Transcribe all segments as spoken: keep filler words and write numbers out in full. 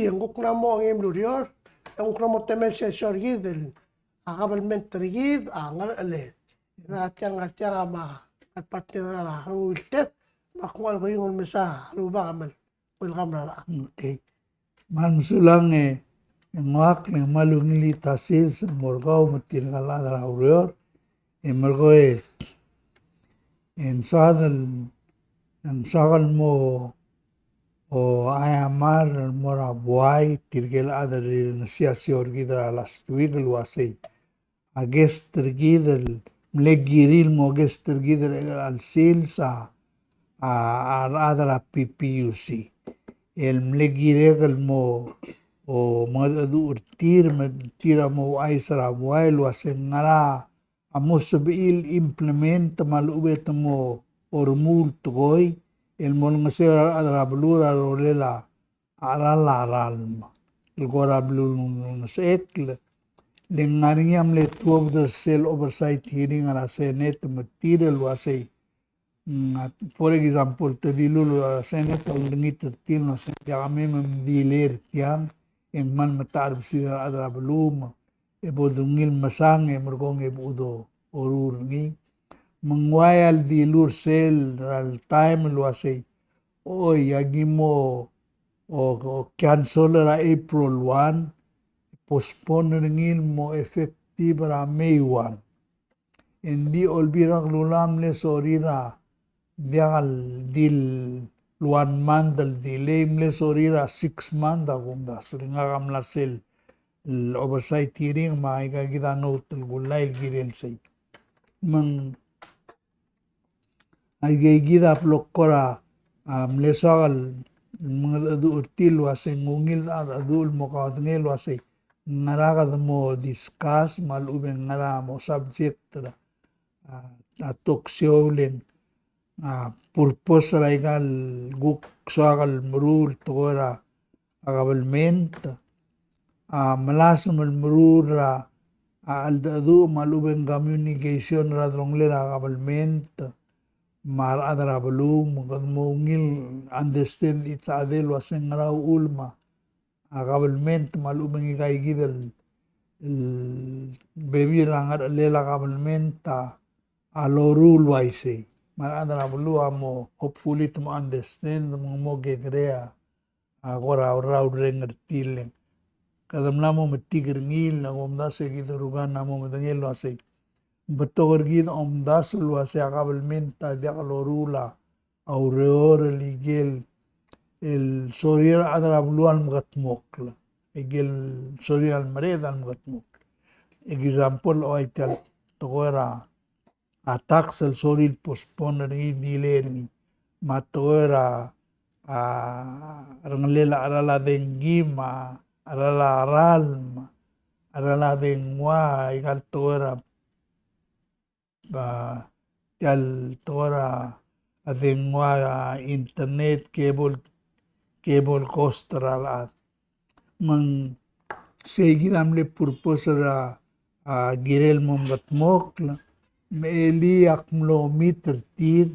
e ng kuk mla mo ongeim el ureor, e ng kuk mla mo temel sel sio er kid el a kabelment er kid a ngerecheled. Ngar tiang, ngar tiang a ma, a partner er a rubak el tet, me ak nguu el koiung el mesa rubak me a welcome er a rechad. Okay. Me a mesulang e, e ng ua ak le ng kmal ungil el ta sils el mo er kau me tirka el chad er a ureor, e merekong e, e ng soad el, e ng soak el mo, o, aiamar el mo er a buai, tirke el chad el rirengesii a sio er kid er a last week el uasei a guest er kid el mle kirir el mo guest er kid er chelecha el sils a, a, a rechad er a P P U C. El mle kirek el mo, o, mengedecheduch er tir, me tir a mo ouchais er a buai el uasei ngera a mo sebechir el implement me a lechub e te mo, o, remuul tekoi, el mo olengeseu er a rechad er a beluu er a rolel a a cheral a ralm el kora blulengesechekl. Le ng ngar er ngii a mle tuobed er sel oversight hearing er a Senate me tir el uasei, mm, for example, te dilu el Senate a ulengit er tir el uasei ng diak me mdilei er tiang, e ng kmal metacherbesil er a rechad er a beluu me e bo dungil mesang e merekong e bo doruul er ngii. Me ng uai a ledilu er sel, er a taem el uasei, oi, a ki mo, o, o cancel er a April one, postpone er ngii el mo effective er a May one. E ng di Olbiil er a Kelulau a mle sorir a diak el di el one month el delay, mle sorir a six month a kumdasu. Ngak a mla er sel oversight hearing me aika kid a note el kullai el kirel sei. Me ng aika kid a blo kora, a, mle soak el mengedecheduch er tir el uasei ng ungil a, a, chedecheduch el mo kaudengei el uasei ngera kede mo discuss me a lechub e ngera mo subject er a, a, a talk show le ng, a, purpose er aika el kuk soak el meruul el tekoi er a, a, government, a, melasem el meruul er a, a, cheldecheduch me a lechub e ng communication er a delongelel a government me a rechad er a beluu me kede mo ungil understand each other el uasei ngera uchul me a a government me a lechub e ng aika kid el, el bebil er a ngerechelel a government a, a loruul el uaisei. Me a rechad er a beluu a mo hopefully te mo understand me ng mo kekerei a, a kora urrau el reng er tir le ng. Kede mla mo metik er ngii el, a kumdasu e kid el rubak a mo medengei el uasei ng betok er kid a omdasu el uasei a government a diak loruul a a ureor el ikel, el sorir a rechad er a beluu el mekedmokl. Ikel sorir a lemereched el mekedmokl. Example, ua tia el tekoi er a, a tax el sorir el postpone er ngii, delay er ngii. Me a tekoi er a, a, rengelel a cheral a dengki, me a cheral a ralm, me a cheral a dengua, aika el tekoi er a a, tia el tekoi er a dengua, a, internet, cable, cable cost er a rechad. Me ng sei kid a mle purpose er a, a, kirel mo mekedmokl, me elii ak mlo meet er tir,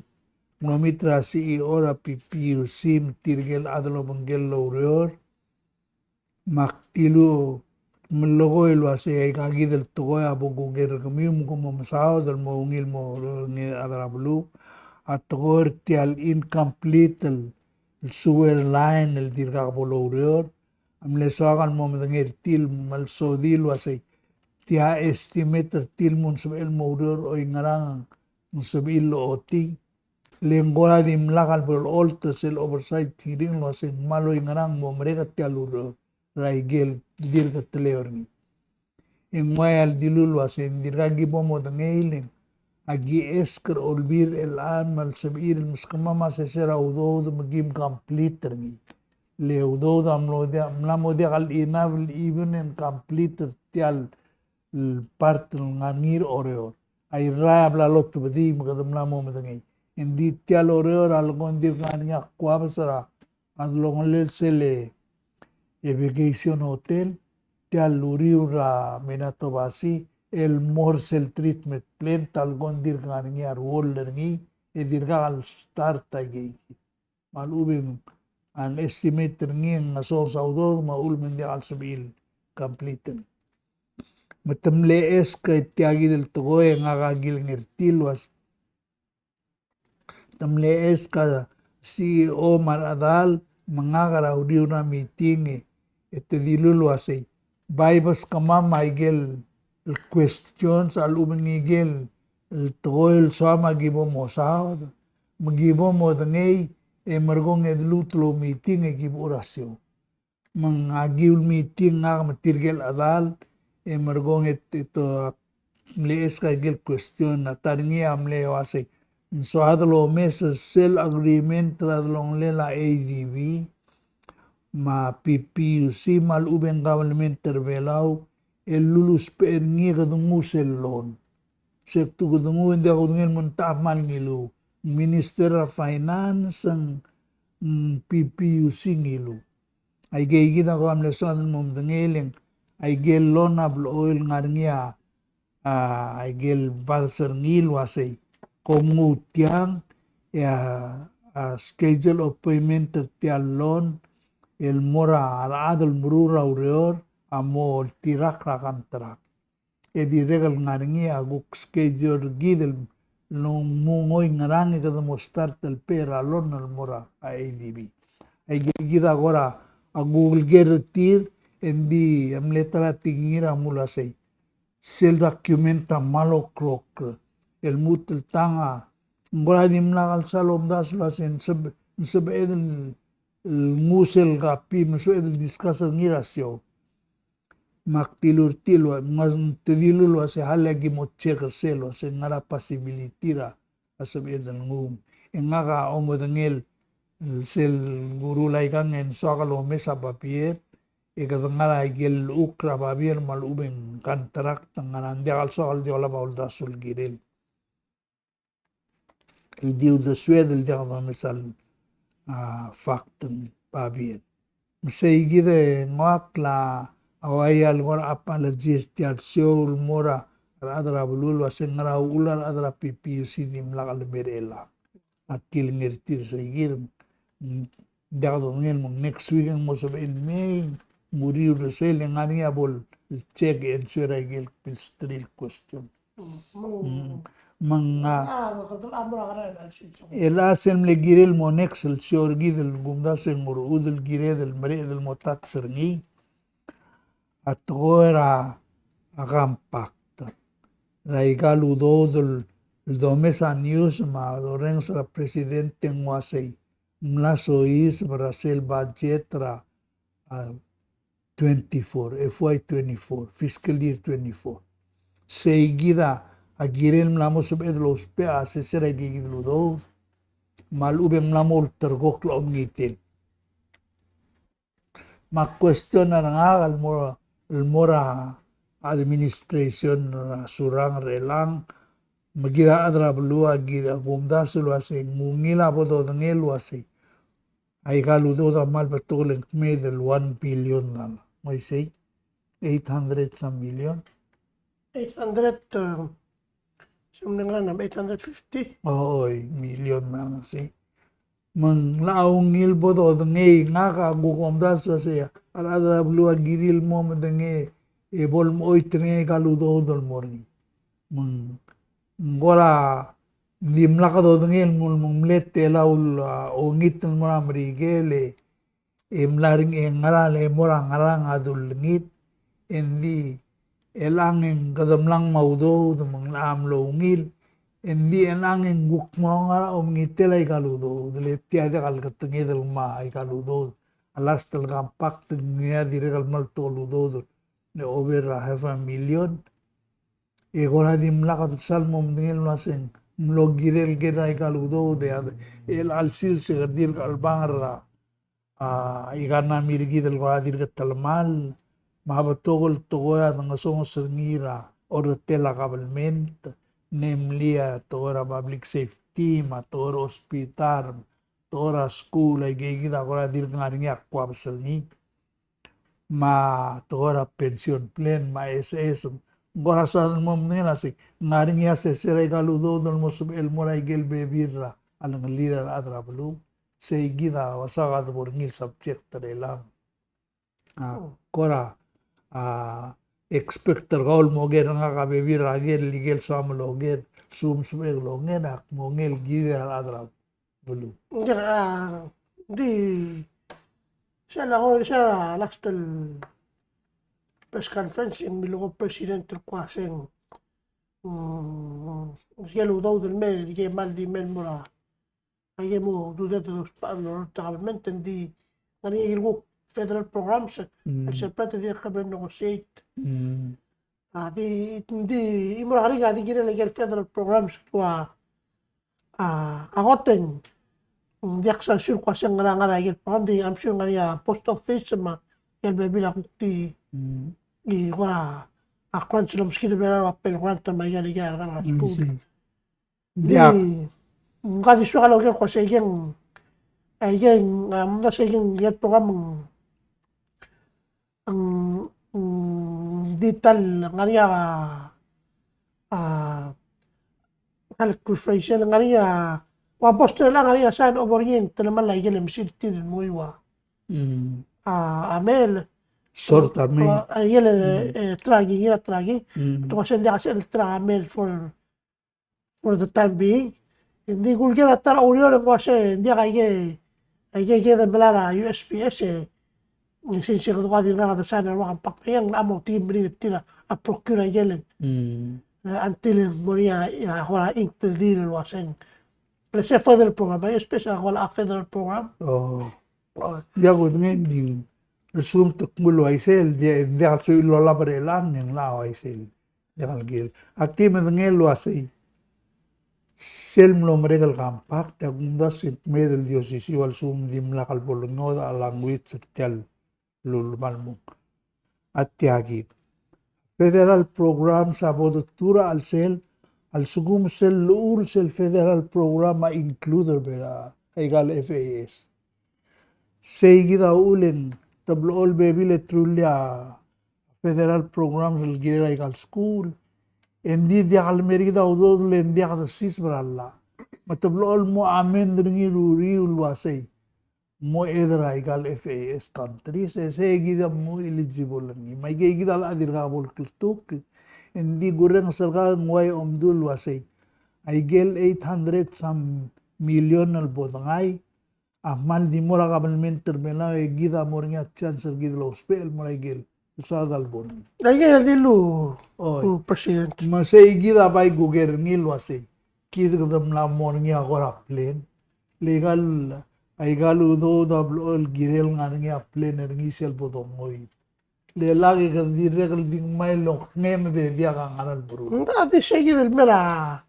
mlo meet er a C E O er a P P U C, me tirke el chad el obengkel el oureor, me ak dilu, me lolekoi el uasei aika kid el tekoi a bo kuker er kemiu me kom mo mesaod el mo ungil mo er ngii a rechad er a beluu. A tekoi er tia el incomplete el, el sewer line el dirkak bo loureor. A mle soak el mo medengei er tir me lsodii el uasei tia estimate er tir el mo ng sebechel mo oureor, oingerang ng sebechir el ochotii. Le ng kora dimlak el bo locholt er sel oversight hearing el uasei ng kmal oingerang mo merek tia el ureor er a ikel dirk teleu er ngii. E ng ua ia el dilu el uasei ng dirkak ki bo modengei le ng aki ask er a Olbiil er chelechang me a lsebechir el meskemam a sesei er a udoud me kim complete er ngii. Le udoud a mlo diak, mla mo diak el enough el even el complete er tia el el part el ngar er ngii er a Oreor. A Irrai a bla lotebedii me kede mla mo medengei. Engdi tia el Oreor a lekong dirk ngar er ngii a kuabes er a delongelel sel e vacation hotel, tia el uriul er a Minatobasi, el mo er sel treatment plant a lekong dirk ngar er ngii a ruoll er ngii, e dirkak el start a ikei. Me a lechub e ng a estimate er ngii e ng ngesonges a udoud me a uchul me ng diak el sebechir el complete. Me te mle ask e tia kid el tekoi e ngak a kilengei er tir el uase te mle ask a C E O me a rechedal me ngak er a uriul er a meeting e te dilu el uasei, bai beskemam a ikel questions a lechub e ng ikel tekoi el soam a ki bo mosaod me ki bo modengei e merekong e dluut el oumeeting e ki bo er a show. Me ng a kiul meeting ngak me tirke el chedal e merekong e te, te mle ask a ikel question a ta er ngii a mle uasei, ng soad el omes er sel agreement er a delongelel a A D B me a P P U C me a lechub e ng government er a Belau el lulusbech er ngii e kede nguu sel loan. Se kede nguu e ng diak kudengei el mo ng techa kmal ngiluu, Minister er a Finance, ng P P U C ngiluu. Aike kid a ko mle soad el mo medengei e le ng aike el loan a blechoel ngar er ngii a, a, aike el bades er ngii el uasei, kom nguu tiang, e a, a schedule of payment er tia el loan el mo er a rechad el meruul er a ureor a mo oltirakl er a contract. E dirrek el ngar er ngii a kuk schedule er kid el ng mo ngoi ngerang e kede mo start el pay er a loan el mo er a A D B. Aike kid a kora a kuk el ker er tir e ng di a mle ta er a tekingir a mle uasei, sel document a kmal okrokl el lmuut el tang a ng kora dimlak el sal omdasu el uasei ng sebe-, ng sebeched el nguu sel copy me ng sebeched el discuss er ngii er a show. Me ak dilu er tir el ua, ng ua, te dilu el uasei hale a ki mo check er sel uasei ng ngar er a possibility er a sebeched el nguu. E ngak a omedengei el sel kuruul aikang e ng soak el omes a babier, e kede ngar er a ikel llechukl er a babier me a lechub e ng contract, ng ngar er a ng diak el soak el di olab a uldasu el kirel. El di uldesued el diak domes a, a, fact el babier. Me sei kid e ng ua kla, a uaia el kora apologies er tia el show el mo er a rechad er a beluu el uasei ng ngera uchul a rechad er a P P U C dimlak el mer chelechang. A kilengei er tir sei kid, ng diak dodengei el mo next week e ng mo sebechel el mei, ng uriul er sel e ng ngar er ngii a bo el check e answer er a ikel pilsterir el question. Mm. Me ng, a, el a sel mle kirel el mo next el show er kid el kumdasu e ng orechudel el kired el mereched el mo touch er ngii a tekoi er a, a compact er a ikal udoud el domes a news me a dorrenges er a president e ng uasei ng mla soiseb er a sel budget er a, a, twenty-four, F Y twenty-four, fiscal year twenty-four. Sei kid a kirel el mla mo sebeched el ousbech a sesei er a ikakid el udoud me a lechub e ng mla mo ulterekokl a omengitel. Me a question er ngak el mo, el mo er a administration er a Surangel er chelechang, me kid a rechad er a beluu a ki, a kumdasu el uasei, ng ungil a bo dodengei el uasei, a ikal udoud a kmal betok el ng kmeed el one billion dollar. Ng uaisei, eight hundred some million. Eight hundred, uh, Something like that, eight hundred fifty. Oi, million na, sei. Me ng locha ungil bo dodengei, ngak a kuk omdasu el uasei a rechad er a beluu a kirir el mo medengei e bo lemechoit er ngii a ikal udoud el mo er ngii. Me ng kora dimlak dodengei el mo, me ng mle tela el, a, ongit el mo er a Merikel e e mla er ngii e ngera el mo er a ngerang a dulengit, e ng di chelechang e ng kede mla ngmai a udoud me ng locha mlo ungil, e ng di chelechang e ng kuk mo ngar er a omengitel a ikal udoud, le tia diak el ketenged el ngmai a ikal udoud. A last el compact e ng dirrek el kmal betok el udoud el over a half a million. E kora dimlak de sal mo medengei el uasei ng mlo kirel ker a ikal udoud, e a, el chelsel se kede dirk chelebangel er a a, ikang a mle kirel el kora dirk telemall, me a betok el tekoi a dengesonges er ngii er a orretel a kabelment, namely a tekoi er a public safety, me a tekoi er a hospital, tekoi er a skuul, aikakid a kora dirk ngar er ngii a kuabes er ngii, me a tekoi er a pension plan, me a S S, ng kora soad el mo medengei el uasei, ng ngar er ngii a sesei er a ikal udoud el mo sebechel el mo er a ikel bebil er a lengelir a rechad er a beluu. Sei kid a uaisei a debo er ngii el subject er chelechang. A, kora, a, expect er kau el mo oker er ngak a bebil er a ker el ikel soam el oker, lsekum sebechek el onger, ak mo ngii el kirir a rechad er a beluu. Ng di, a, di, sel a kora, sel a last el press conference e ng milekoi a president el kmo uaseng, mm, sel udoud el mei, el kmal di mei el mo er a aike el mo duded el ousbech el mo er a government, ng di ngar er ngii a kuk federal programs, mm, el separate, e di kebel negotiate. Mm. A di, di, e mo er a ngar er ngii a di kirel aike el federal programs el ua, a, a kot e ng diak sure el kmo uaseng ngera, ngera aike el program, di I'm sure ngar er ngii a post office me a ikel bebil a kuk di, mm, di kora, a, grants el omeskid er a Belau el ua Pell Grant me aike el, aike el ngar er a, mm, skuul. Di, ng di soak el oker el kmo uasei aike ng, aike ng, a, mla sei aike ng, aike el program ng, ng, ng di ta el ngar er ngii a, a, a, a, rephrase el ngar er ngii a, ua poster el ngar er ngii a sign over er ngii e ng telemall aike el mesin tir el mo ua. Mm. A, a mail. Sort a mail. A, aike el, mm, e, tracking, a tracking. Mm. Te kmo uasei ng diak a sel tracking a mail for for the time being. Ng di kulker a ta er a ureor e ng uasei, ng diak aike, aike, aike de melai er a U S P S e, e since kede ko a dirkak de sign er a compact, e ng locha mo team meringel tir a procure aike el. Mm. E, until e ng mo er ngii a, a, kora inked el deal el uaseng. Let's say federal program, U S P S a kora federal program. Oh. Ng diak kudengei, ng di, lsekum te kmo el uaisei, ng di, ng diak el sebechir el olab er chelechang, e ng locha uaisei. Diak el kirel. Ak di medengei el uasei, sel mlo merek el compact, e a kumdasu e ng kmeed el di osisiu a lsekum dimlak el bo lengodech a language er tia el ulemall el mong. A tia kid. Federal programs a bo detuu er a chelsel, a lsekum sel llechul sel federal program a include er a, aika el F A S. Sei kid a uchul e ng te blechoel bebil e truly a federal programs el kirel aika el skuul. E ng di diak el mer kid a udoud el ng diak desiseb er a llach. Me te blechoel mo amend er ngii er a uriul el uasei mo add er aika el F A S countries, e sei kid a mo eligible er ngii. Me aike kid a locha dirkak bo lekltukl. E ng di kurrenges er kau e ng uai omdu el uasei, aike el eight hundred some million el bo dengai, a kmal di mo er a kabelment er a Belau, e kid a mo er ngii a chance er kid el ousbech el mo er a ikel soad el bo er ngii. Aike el dilu, oi, u president. Me sei kid a bai kuker er ngii el uasei, kid kede mla mo er ngii a kora plan. Le aika el, aika el udoud a blechoel kirel ngar er ngii a plan er ngii sel bo dongoit. Le lak e kede dirrek el di ngmai el okengei me de diak a ngar er a beluu. Ng di sei kid el mer a,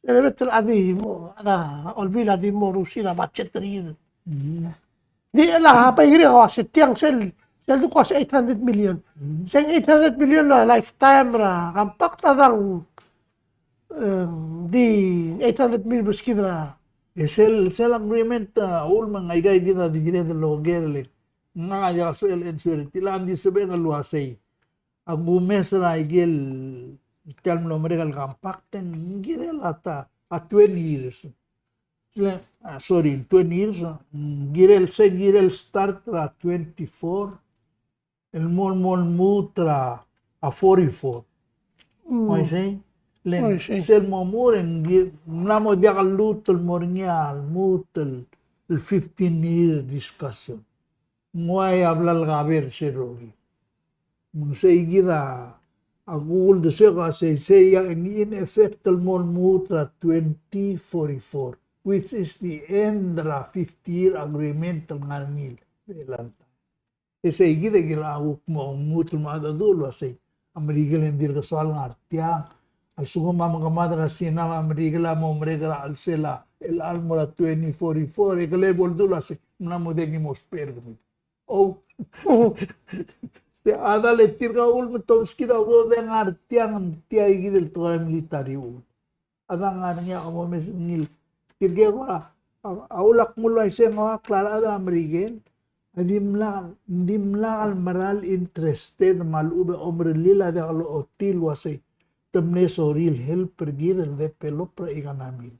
el mer a di mo, a da, Olbiil a di mo rush er a budget er kid. Mm. Di el a bai kirel a uasei tiang sel, sel di ko uasei eight hundred million. Mm. Sel eight hundred million er a lifetime er a compact a dang, em, di eight hundred million beskid er a. E sel, sel agreement, a, uchul me ng aika kid a di kired el oker el Ngak a diak el sebechel el answer er tia el, ng di sebechek el uasei, a kumes er a ikel, tia el mlo merek el compact e ng kirel a ta, a twenty years. Le, a, sorry, twenty years, ng kirel, se kirel start er a twenty-four, el mo, mo lmuut er a, a forty-four. Mm. Uaisei? Le, uaisei. Sel mo mur e ng ki-, ng mla mo diak el lmuut el mo er ngii a lmuut el, el fifteen year discussion. Ng uai a bla lekaber se el rokui. Me ng sei kid a, a kuk uldesuek a sei, sei a, in effect el mo lmuut er a twenty forty-four, which is the end er a fifty year agreement el ngar er ngii el, el alta. E sei kid a kila kuk mo lmuut el mo mengedecheduch el uasei, a Merikel e ng dirk soal ngar tiang. A lsekum a mekemad er a Sina me a Merikel a mo merek er a chelsel a, el mo er a twenty forty-four, e kele bo ledu el uasei, ng mla mo diak ki mo ousbech er kemiu. Oh. Sei a dal e tirka uchul me te omeskid a udoud e ngar tiang, tia kid el tekoi er a military uchul. A dang ngar er ngii a mo mes ngii. Tirke kora, a, a ulak mlo uaisei ng ua klalo a rechad er a Merikel a dimlak, dimlak el mera el interested me a lechub e omerellel a diak lochotii el uasei te mle sorir el help er kid el develop er a economy.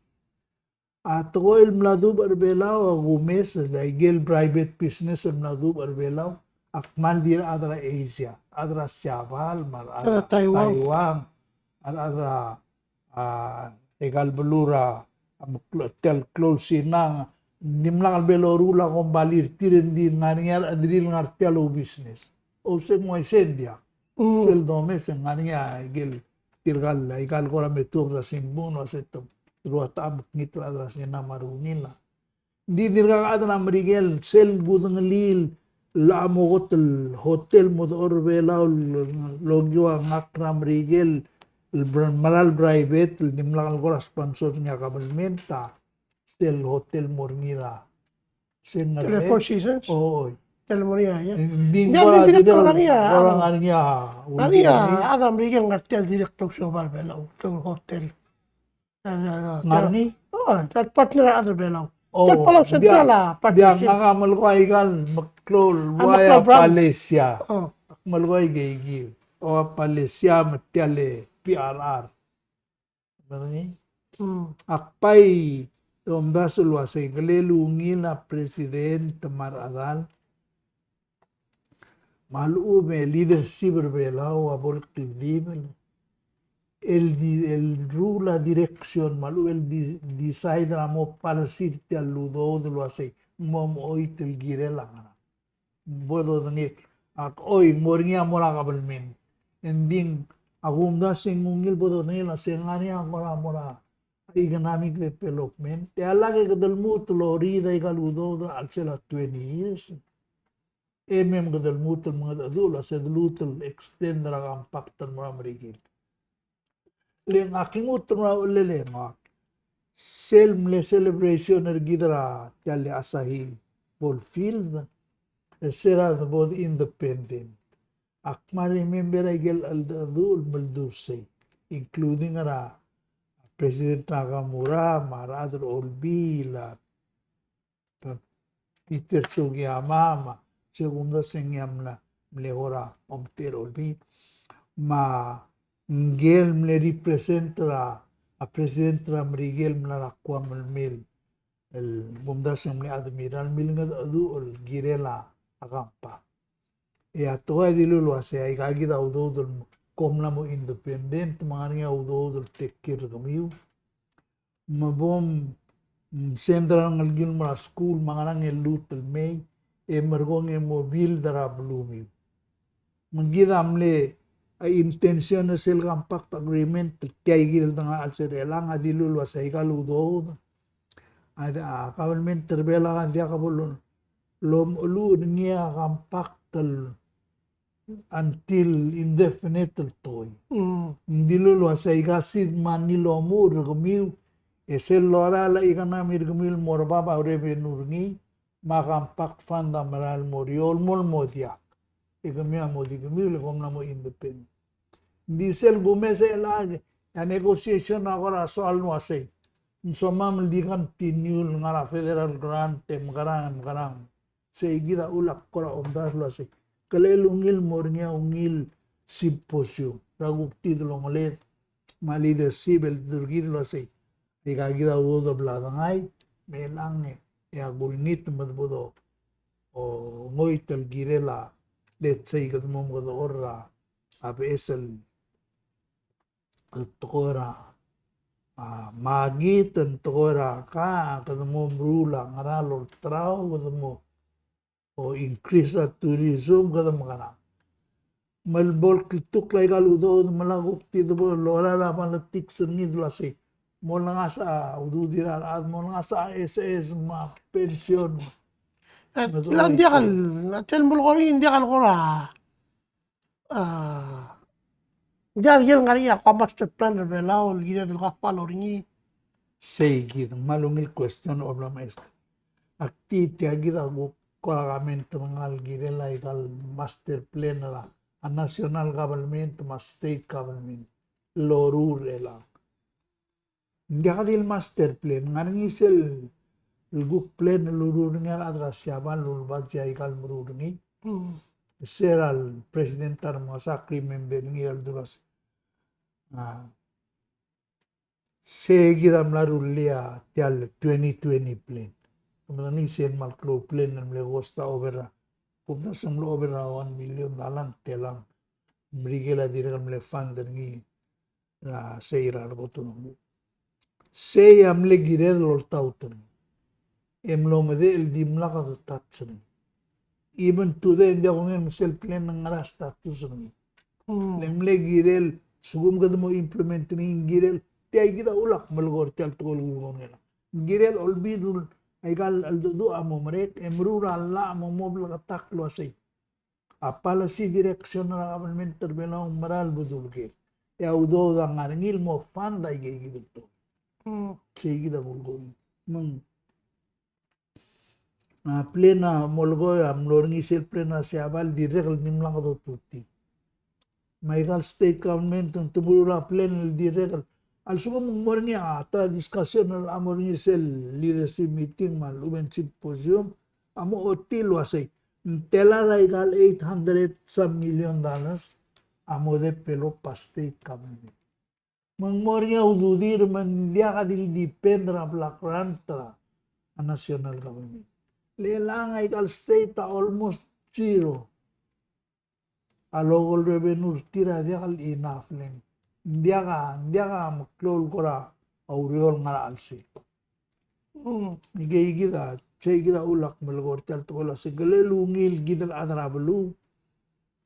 A tekoi el mla dubech er Belau a kumes el aike el private business el mla dubech er Belau a kmal di rechad er a Asia, rechad er a Siabal, me a rechad er a Taiwan, a rechad er a, a, aika el beluu er a, a, mekl-, tia el klou el Sina, ng dimlak el bo loruul a kombalii er tir, e ng di ngar er ngii a rechederir el ngar tia el business. Ousei ng uaisei, ng diak. Sel domes e ng ngar er ngii a ikel tirka el, aika el kora me tuobed er a simbung el uase te, te rua te mekngit el chad er a Sina me a rengul a. Ng di tirka el chad er a Merikel, sel kudengelii el locha mo kot el hotel el mo dechor er Belau el okiu a ngakl er a Merikel, el br-, mera el private, el dimlak el kora sponsor er ngii a kabelment, a sel hotel el mo er ngii er a Sel ngar er ngii a Four Seasons? Oi. Tia el mo er ngii a, ia. Ng di ng kora dirrek el ngar er ngii a, ngar er ngii a, ngar er ngii a, a chad er a Merikel el ngar tia el dirrek el klou a siobai er Belau, klou el hotel. Ngar er ngii? Oi, tia el partner a chad er Belau. Tia el Palau Central a partnership. Ngak a melekoi aika el meklou el uai a Palasia. Ak melekoi aike, aike. O a Palasia me tia el P R R. Berengei. Ak bai omdasu el uasei, ng kmal ungil a president me a rechedal me a lechub e leadership er Belau a bo el kldibel el di, el rule a direction, me a lechub el di, decide er a mo policy er tia el udoud el uasei, ng mo mechoit el kirel a ngerang. Bo dodengei, ak oi, ng mo er ngii a mo er a kabelment. E ng di, a kumdasu e ng ungil bo dodengei el uasei ng ngar er ngii a kora mo er a economic development. E a lak e kede lmuut el oridii aika el udoud er a chelsel a twenty years. E mei me kede lmuut el mengedecheduch el uasei de lmuut el extend er a compact el mo er a Merikel. Le ngak a lmuut el mo er a uchelel e ngak. Sel mle celebration er kid er a tia el Asahi Ballfield, e se er a de bo de independent. Ak kmal remember aike el cheldecheduch el mle dusei, including er a President Nakamura, me a rechad er a Olbiil, a Peter Sugiyama, me a se kumdasu e ng mla, mle kora omtechei er a Olbiil. Me ngike el mle represent er a, a president er a Merikel el mla er a Guam el mei, el kumdasu e ng mle admiral, mle ngedecheduch el kirel a compact. E a tekoi a dilu el uasei, aika kid a udoud el kom mla mo independent, me ng ngar er ngii a udoud el take care er kemiu. Me bo m-, send er a rengelekiu el mo er a skuul, me a ngerang e lmuut el mei, e merekong e mo build er a belumiu. Me kid a mle, a intention er sel compact agreement, tia kid el dengar er a chelsel er chelechang a dilu el uasei aika el udoud. A, a government er Belau a diak bo lo, lomecheluch er ngii a compact el until indefinite el tekoi. Mm. Ng dilu el uasei aika sid me a ngii el omuchel er kemiu, e sel lorael a economy er kemiu el mo er bab a revenue er ngii, me a compact fund a merael el mo er eou el mo, el mo diak. E kemiu a mo di kemiu le kom mla mo independent. Ng di sel kumes e chelechang, a negotiation a kora soal el uasei, ng somam el di continue el ngar er a federal grant e mekerang, mekerang. Sei kid a uchul ak kora omdasu el uasei, kmal ungil el mo er ngii a ungil symposium er a kuk di delongeled me a leadership el dmu er kid el uasei, aika kid a udoud a bla dengai, me chelechang e, e ak ulengit me de bo do, o, ngoit el kirel a, let's say, kede mo omekedechor er a, a beches el el tekoi er a, a, makit, el tekoi er a ka, kede mo meruul a ngerang el olterau, kede mo, o, increase a tourism, kede mekerang. Me bo el kltukl aika el udoud me a kuk di de bo lorael a politics er ngii el uasei, mo olengasech a ududir a rechad, mo olengasech a SS me a pension. E, me te diak el, a tel mul kori, ng diak el kora A, ng diak el ngar er ngii a kora master plan er Belau el kired el kuk follow er ngii. Sei kid, ng kmal ungil question el bla meskak. Ak di tia kid a kuk kora comment er ngak el kirel aika el master plan er a, a national government me a state government el loruul er chelechang. Ng diak di el master plan, ng ngar er ngii sel kuk plan el loruul er ngii a rechad er a Siabal el ulebadge aika el meruul er ngii. Mm. Se er a le president a remengesakl, remember er ngii el dulu el uasei, a, Sei kid a mla rullii a tia el twenty twenty plan. Me ng di sel kmal klou el plan el mle cost a over a, kumdasu e ng mlo over a one million dollar, telang. Merikel a dirrek el mle fund er ngii er a sei er a kot el omuchel. Sei a mle kired el oltaut er ngii. E mlo medechel el dimlak a detach er ngii. Even today, ng diak kongei el me sel plan ng ngar er a status er ngii. Le mle kirel, sekum kede mo implement er ngii, ng kirel, tia kid a ulak melekoi er tia el tekoi el kulekoi er ngii. Ng kirel olbiil er a ikal cheldecheduch a mo merek, e meruul a llach a mo mo bleketakl el uasei a policy direction er a government er Belau a mera el bedul ker. E a udoud a ngar er ngii el mo fund a ikei kid el tekoi. Sei kid a kulekoi. Me ng a plan a molekoi a mlo er ngii sel plan er a Siabal el dirrek el dimlak dotutii. Me a ikal state government ng te meruul a plan el dirrek el, a lsekum ng mo er ngii a ta el discussion el mo er ngii sel leadership meeting me a lechub e ng symposium, a mo ochotii el uasei ng tela er a ikal eight hundred some million dollars a mo develop a state government. Me ng mo er ngii a ududir me ng diak a di le depend er a block grant er a national government. Le chelechang a ikal state a almost zero. A local revenue er tir a diak el enough le ng diak a, ng diak a meklou el kora oureor el ngar er a chelsel. Ikei kid a, sei kid a ulak melekoi er tia el tekoi el uasei kele ungil kid el chad er a beluu.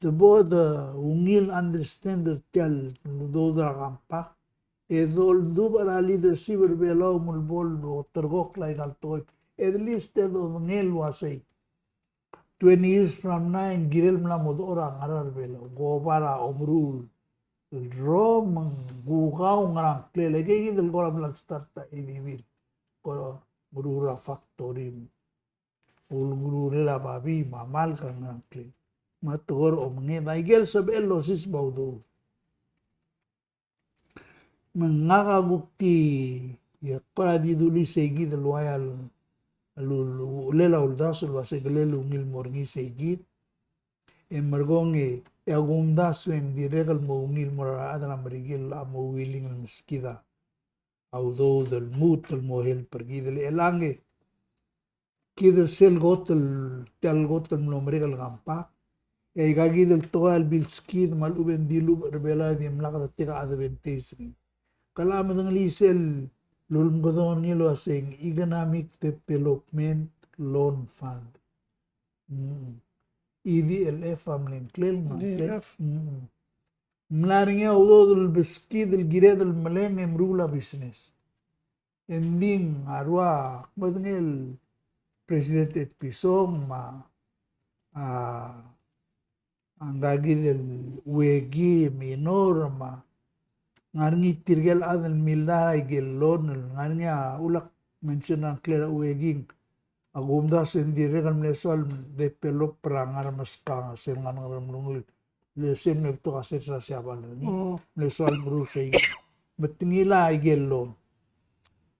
Te bo de ungil understand er tia el udoud er a compact. E doldubech er a leadership er Belau me bo el ulterekokl a ikal tekoi. At least e dodengei el uasei twenty years from now, e ng kirel mla mo dechor a ngar er a Belau. Ng oba er a omeruul el rrom, me ng kukau, ngerang klel. Ikei kid el kora bla start a idea el kora meruul a factory, ulekerurel a babii me a malk, ngerang klel. Me a tekoi er a omenged a ikel sebechel el osiseb a udoud. Me ngak a kuk di, e kora di dulii sei kid el ua ia el, el, ulel a uldasu el uasei kele ungil mo er ngii sei kid. E merekong e, e a kumdasu e ng dirrek el mo ungil mo er a rechad er a Merikel a mo willing el meskid a udoud el lmuut el mo help er kid. Le chelechang e kid er sel kot el, tia el kot el mlo merek el compact, e aika kid el tekoi a lebilskid me a lechub e ng dilubech er Belau e dimlak de take advantage er ngii. Kede medengelii sel lulemekedong er ngii el uasei ng Economic Development Loan Fund. Mm. E D L F a mle ngklel, ngklel. E D L F. Mm. Mla er ngii a udoud el beskid el kired el meleng e meruul a business. Engdi a rua, kmedengei el President Etpison me a, a, ngka kid el Ueki me a Inor me a, ngar er ngii tirke el chad el milai a ikel loan, ngar er ngii a ulak mention er a ngklel a Ueki, a kumdasu e ng dirrek el mle soal develop er a Ngermeskang sel ngar er a Ngeremlengui. Le sel mle betok a sers er a Siabal er ngii. Mm. Mle soal meruul sei. Me te ngilai a ikel loan.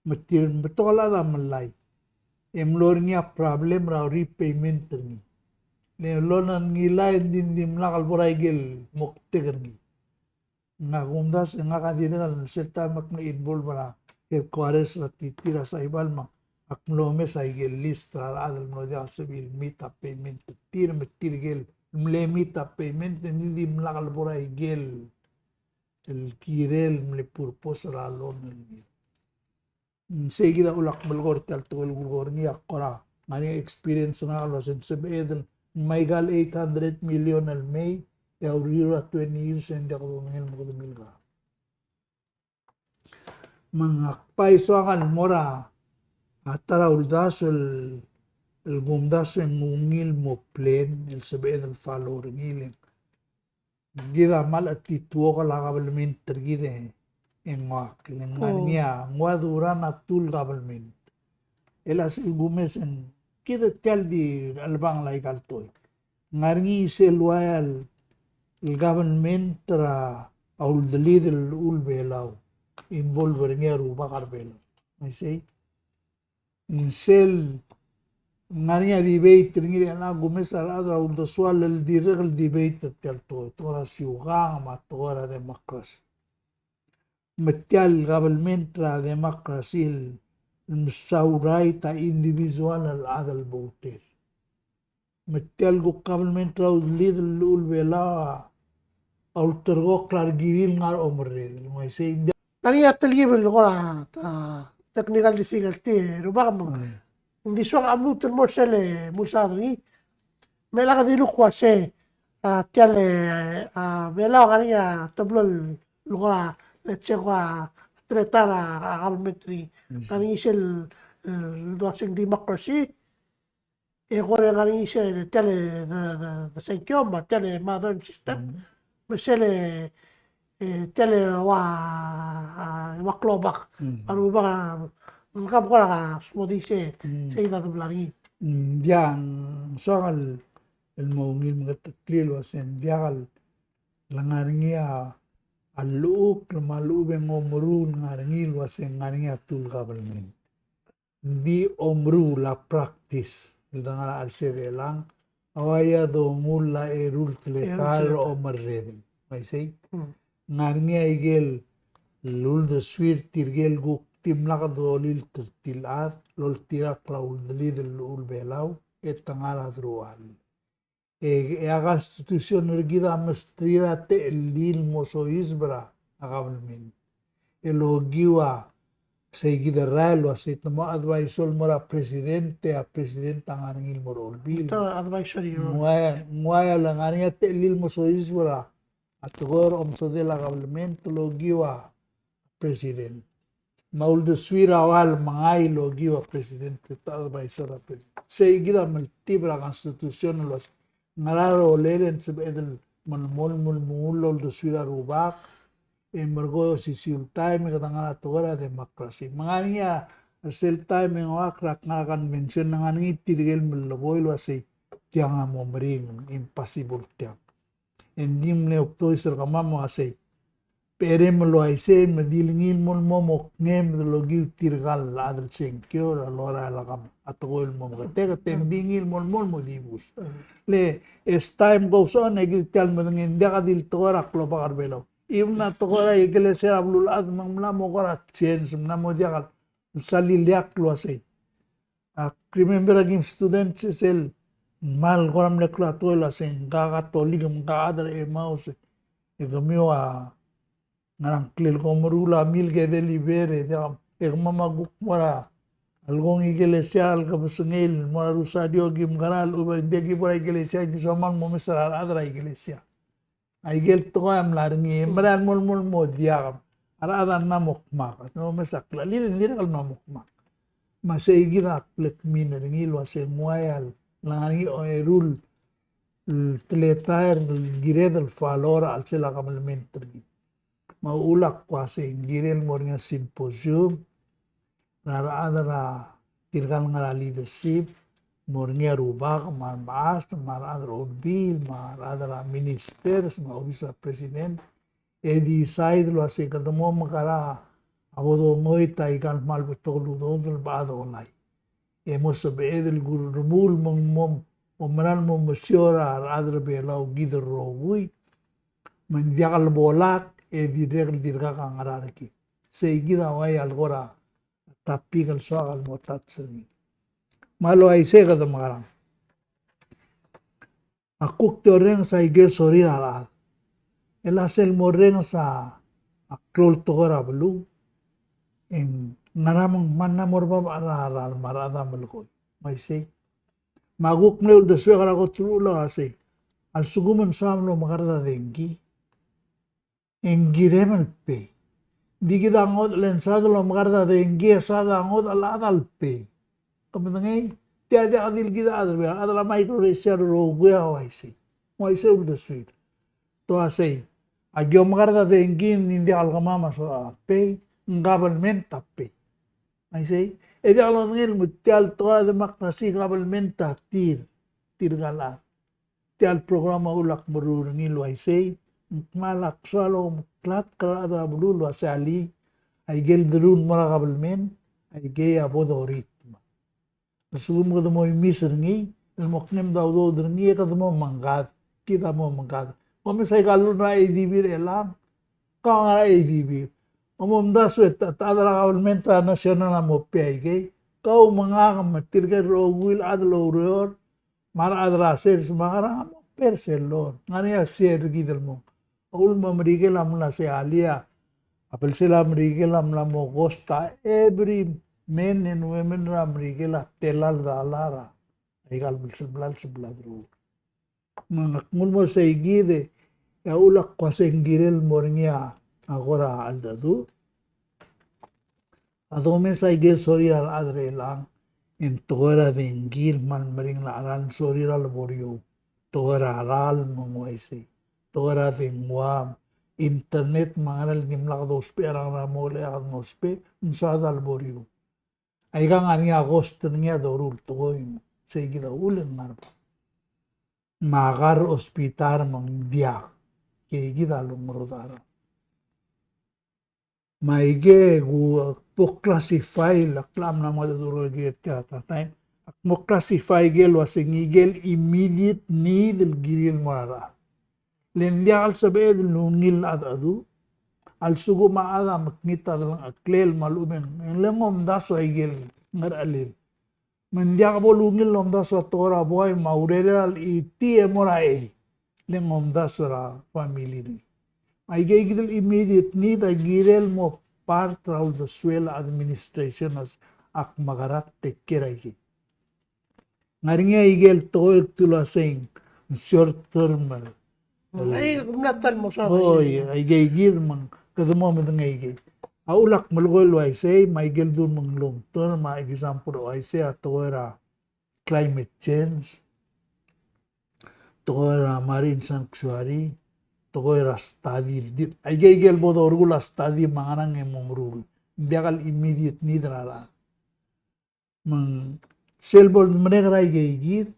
Me tir, me betok el chad a melai. E mlo er ngii a problem er a repayment er ngii. Le loan a ngilai e ng di, dimlak el bo er a ikel moktek er ngii. Ngak a kumdasu e ngak a dirrek el sel taem ak mle involve er a headquarters er a TT er a Saibal me ak mlo mes a ikel list er a rechad el mlo diak el sebechir el meet a payment er tir, me tirke el mle meet a payment e ng di dimlak el bo er a ikel el kirel el mle purpose er a loan el ngii. Mm, sei kid a ulak melekoi er tia el tekoi el kulekoi er ngii. A kora ngar er ngii a experience er ngak el uasei ng sebeched el ngmai a ikal eight hundred million el mei, e a uriul er a twenty years e ng diak dodengei el mo kede milkar. Me ngak a bai soak el mo er a ta er a uldasu el, el kumdasu e ng ungil mo plan el sebeched el follow er ngii. Le ng kid a kmal chetituokel a kabelment er kid e ng uak, le ng ngar er ngii a nguu a duran a two el kabelment. E le sel kumes e ng kid a tia el di chelebangel a ikal tekoi. Ngar er ngii sel ua ia el kabelment er a uldelid el llechul Belau, involve er ngii a rubak er Belau. Me sei. Ng sel ngar er ngii a debate er ngii el a kumes a rechad er a uldesuel el dirrek el debate er tia el tekoi, tekoi er a siukang me a tekoi er a democracy. me tia el government er a democracy el mesaul right a individual el chad el voter. Me tia el kuk government er a udelid el llechul Belau a ulterekokl a rekiri el ngar er a omerreder. Me uaisei, ng di a, ng ngar er ngii a telkib el kora, a, technical difficulty, e rubak me ng di soak a mluut el mo er sel mulsaod er ngii. Me lak di luk uase, a, tia el, a, Belau a ngar er ngii a teblo el kora, let's say, kora teletael a, a government er ngii. Ngar er ngii sel, e, uase ng democracy, e kora ngar er ngii sel tia el, e, de, de, de sengkio, me tia el modern system, me sel, e, tia el ua, a, ua klobak. A rubak, a, ng kora smodii se, sei a debla er ngii. Ng diak, ng soak el, el mo ungil mengeteklii el uase ng diak el, le ngar er ngii a, a llechukl me a lechub e ng omeruul el ngar er ngii el uase ng ngar er ngii a two government. Ng di omeruul a practice el dengar er a chelsel er chelechang, a ua ia dongull a eru el teletael er a omerreder. Me uaisei, ng ngar er ngii a ikel uldesuir tirke el kuk dimlak dolilt er tir el chad el oltirakl a udelid el llechul Belau e te ngar er a deruchall. E, e a constitution er kid a mesterir a techellir el mo soiseb er a government. El okiu a, sei kid el rael el uase te mo advisor el mo er a president, e a president a ngar er ngii el mo er a olbiil. Ng ua, ng ua le ngar er ngii a techellir el mo soiseb er a tekoi er a omesodel a government el okiu a president. Me a uldesuir a ua el mengai el okiu a president e te advisor a president. Sei kid a meltib er a constitution el uase ngera a rolel e ng sebeched el melemolem el mengull a uldesuir a rubak, e merekong e osisiu el taem e kede ngar er a tekoi er a democracy. Me ngar er ngii a sel taem e ng ua krak ngar er a convention e ngar er ngii tirke el melekoi el uasei tiang a mo meringel, impossible tiang. E ng di mle obdois er kemam el uasei, berem el uaisei me di le ngii el mo, mo, mo kngem el okiu tirka el chad el sengkio er a lorael a kam, a tekoi el mo meketeket, e ng di ngii el mo, mo, mo dibus. Le as time goes on, e kid tia el medengei, ng diak di le tekoi er a klobak er a Belau. Even a tekoi er a ikelesia er a beluulechad me ng mla mo kora change, mla mo diak el sal ileakl el uasei. Ak remember a kim student sel kmal kora mle klou a tekoi el uasei ngka Katolik me ngka chad er a Emmaus, e kemiu a ngerang klel ko meruul a milk e deliver, e diak, e kemam a kuk mo er a lekong ikelesia el kebesengei el mo er a Rosario, kim kora lechub e ng di ki bo er a ikelesia, ki soam el mo mes er a rechad er a ikelesia. Aikel tekoi a mla er ngii, e mera el mo, mo, mo diak. A rechad a mla mo kmak. No, me sa klalo, ng dirrek el mla mo kmak. Me sei kid a kmal kmin er ngii el uasei ng ua ia le ngar er ngii a eru el teletael el kired el follow er a chelsel a kabelment er ngii. Me a uchul a kuk uasei ng kirel mo er ngii a symposium er a rechad er a tirka el ngar er a leadership, mo er ngii a rubak, me a remechas, me a rechad er a olbiil, me a rechad er a ministers, me a obis er a president, e decide el uasei kede mo mekera a bo dongoit aika el kmal betok el udoud el bo dolai. E mo sebeched el kurremuul me ng mo, mo mera el mo mesiou er a rechad er a Belau kid el rokui, me ng diak el bo lak, e dirrek el dirkak a ngar er kid. Sei kid a ua ia le kora topic el soak el mo touch er ngii. Me a le uaisei kede mekerang. A kuk di orrenges a ikel sorir a rechad. E le sel mo orrenges a klou el tekoi er a beluu, e ng ngera me ng kmal mla mo er bab a rechad el me a rechad a melekoi. Me uaisei. Me a kuk mle uldesuek er a kot el uchul a uasei, a lsekum e ng soam el omekerd a dengki, e ng kirem el pay. Ng di kid a ngodech el ng saod el omekerd a dengki e saod a ngodech el chad el pay. Ke medengei, tia diak di le kid a chad er a, chad er a micronesia el rokui a uaisei. Uaisei uldesuir. Te uasei, aki omekerd a dengki, ng di diak el kemam a soad a pay, ng government a pay. Uaisei, e diak lodengei el me tia el tekoi er a democracy, government a tir, tirka el chad. Tia el program a uchul a kmeruul er ngii el uaisei, ng kmal a ksoal omeklatk er a rechad er a beluu el uasei alii, aikel deruul el mo er a kabelment, aikei a bo doritm. A lsekum kede mo imis er ngii, el mo kngem a udoud er ngii e kede mo mengkad, kid a mo mengkad. Kom mesa aika el llull er a ADB er chelechang, kau a ngar er a ADB. Omomdasu e ta, ta, ta er a kabelment er a national a mo pay aikei. Kau me ngak me tirke el rokui el chad el oureor, me a rechad er a sales me a ngerang a mo pay er sel loan. Ng ngar er ngii a share er kid el mong. A uchul me a Merikel a mla sei a lia, a belsel a Merikel a mla mo cost a every men and women er a Merikel a tela el dollar er a aika el belsel bla el sebla deruul. Me ng kmo mo sei kid e a uchul a kmo se ng kirel mo er ngii a kora cheldecheduch. A domes a ikel sorir a rechad er chelechang, e ng tekoi er a dengki el kmal meringel a cheral, sorir a lebo er eou. Tekoi er a ralm me ng uaisei. Tekoi er a dengua, internet me a ngerang el dimlak dousbech er a ngerang, mo le a dousbech, ng soad a lebo er eou. Aika ng ngar er ngii a cost er ngii a doruul el tekoi, sei kid a uchul e ng ngar er a Me a kar hospital me ng diak. Ikei kid a longerodech a ralm. Me aike ku bo classify, a klemam a mla mo dmu er tia el taem, ak mo classify ikel uasei ng ikel immediate need el kirir el mo er a rechad. Le ng diak el sebeched el ungil a cheldecheduch, a lsekum a chad a mekngit a delengcheklel me a lechub e ng, le ng omdasu a ikel ngerechelel. Me ng diak bo lungil el omdasu a tekoi er a buai me a urerel a lechitii e mo er a chei. Le ng omdasu er a family er ngii. Me aike kid el immediate need a kirel mo part er a uldesuel a administration a, ak mekerang e take care er aike. Ng ngar er ngii a ikel tekoi el kdu el uasei ng short term el Ai, ng mla ta el mo soak. Oi, aike kid me ng kede mo medengei ikei. A uchul ak melekoi el uaisei, me aike el dul me ng long term, me a example er uaisei a tekoi er a climate change, tekoi er a marine sanctuary, tekoi er a study. Di, aike, aike el bo doruul a study me a ngerang e mo meruul. Ng diak el immediate need er a rechad. Me ng sel bo lemerek er aike kid,